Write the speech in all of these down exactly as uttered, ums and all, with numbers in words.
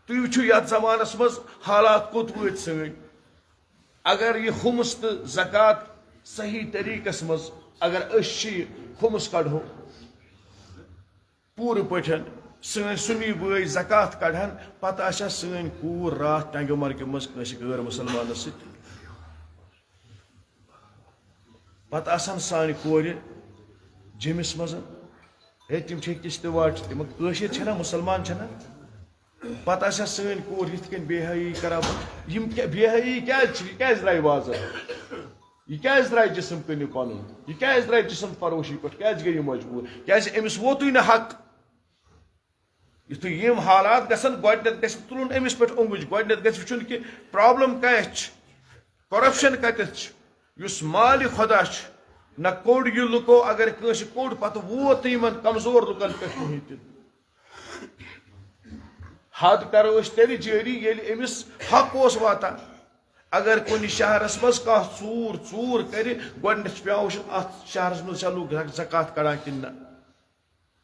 تُہۍ وٕچھِو یَتھ زمانَس منٛز حالات کوٚت وٲتۍ سٲنۍ۔ اگر یہِ خُمُس تہٕ زکوٰۃ صحیح طریٖقَس منٛز اگر أسۍ چھِ یہِ خُمُس کَڑہو پوٗرٕ پٲٹھۍ، سٲنۍ سُنی بٲے زکوٰۃ کَڑہَن، پَتہٕ آسہِ ہا سٲنۍ کوٗر راتھ ٹنٛگہِ مرگہِ منٛز کٲنٛسہِ غٲر مُسلمانَس سۭتۍ۔ پَتہٕ آسہٕ ہَن سانہِ کورِ جیٚمِس منٛز۔ ہے، تِم چھِ أکِس تہِ واٹہِ، تِم کٲشِر چھِنہ، مُسلمان چھِنہ۔ پَتہٕ آسہِ ہا سٲنۍ کوٗر یِتھ کٔنۍ بے حیٲیی کَران۔ یِم کیٛاہ، بے حیٲیی کیٛازِ چھِ؟ یہِ کیٛازِ درٛاے بازر؟ یہِ کیٛازِ درٛاے جسم کٕنہِ پَنُن؟ یہِ کیٛازِ درٛاے جسم فروشی پٮ۪ٹھ؟ کیٛازِ گٔے یہِ مجبوٗر؟ کیٛازِ أمِس ووتُے نہٕ حق؟ یُتھُے یِم حالات گژھن، گۄڈٕنٮ۪تھ گژھِ تُلُن أمِس پٮ۪ٹھ اوٚنٛگُج، گۄڈٕنٮ۪تھ گژھِ وٕچھُن کہِ پرابلم کَتہِ چھِ، کرپشن کَتٮ۪تھ چھِ، یُس مالِ خۄدا چھُ، نہ کوٚڑ یہِ لُکو، اگر کٲنٛسہِ کوٚڑ، پَتہٕ ووت نہٕ یِمن کمزور لُکن پٮ۪ٹھ کِہیٖنۍ تہِ۔ حد کرو أسۍ تیٚلہِ جٲری، ییٚلہِ أمِس حق اوس واتان۔ اگر کُنہِ شہرس منٛز کانٛہہ ژوٗر ژوٗر کرِ، گۄڈٕنٮ۪تھ چھُ پٮ۪وان وٕچھُن، اتھ شہرس منٛز چھا لُکھ زک-، زکوٰۃ کڑان کِنہٕ نہ؟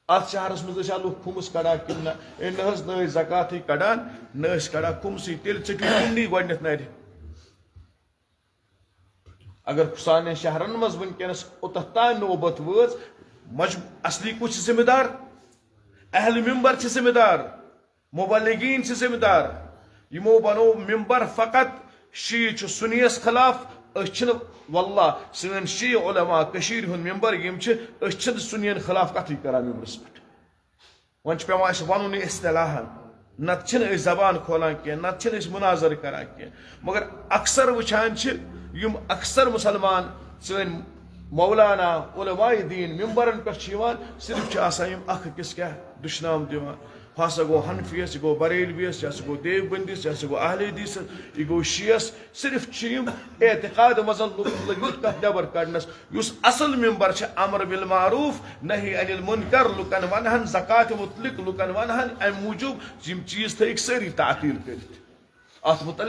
اتھ شہرس منٛز ٲسۍ ہا لُکھ خُمُس کڑان کِنہٕ نہ؟ ہے، نہ حظ، نہ ٲسۍ زکوٰتٕے کڑان، نہ ٲسۍ کڑان خُمسٕے۔ تیٚلہِ ژٔٹِو تِمنٕے گۄڈٕنٮ۪تھ نرِ۔ اگر سانٮ۪ن شہرن منٛز وٕنکیٚنس اوٚتتھ تام نوبت وٲژ، مجب-، اصلی کُس چھِ ذمہٕ دار؟ اہل ممبر چھِ ذمہٕ دار، مبلغین چھِ ذمہٕ دار۔ یِمو بنوو ممبر فقط شیعہ چھُ سُنیَس خلاف۔ أسۍ چھِنہٕ، واللہ، سٲنۍ شیعہ علماء کٔشیٖرِ ہُنٛد ممبر یِم چھِ، أسۍ چھِنہٕ سُنیَن خلاف کتھٕے کران ممبرس پٮ۪ٹھ۔ وۄنۍ چھُ پٮ۪وان اَسہِ وَنُن یہِ اصطلاحاً، نَتہٕ چھِنہٕ أسۍ زبان کھولان کینٛہہ، نَتہٕ چھِنہٕ أسۍ مناظر کران کینٛہہ۔ مگر اکثر وٕچھان چھِ، یِم اکثر مُسلمان سٲنۍ مولانا، علماء دیٖن ممبرن پٮ۪ٹھ چھِ یِوان، صرف چھِ آسان یِم اکھ أکِس کیٛاہ دُشنام دِوان۔ ہُہ ہسا گوٚو حنفیَس، یہِ گوٚو بریلویَس، یہِ ہسا گوٚو دیوبندِس، یہِ ہسا گوٚو اہل حدیثس، یہِ گوٚو شیعس۔ صرف چھِ یِم اعتقاد منٛز لُکھ لٔگمٕتۍ کَتھ نٮ۪بر کڑنس۔ یُس اصل ممبر چھِ امر بالمعروف نہی عن المنکر، لُکن ونہن زکوٰتِ متعلق، لُکن ونہن امہِ موٗجوٗب یِم چیٖز تھٲیِکھ سٲری تعطیل کٔرِتھ۔ اتھ متعلق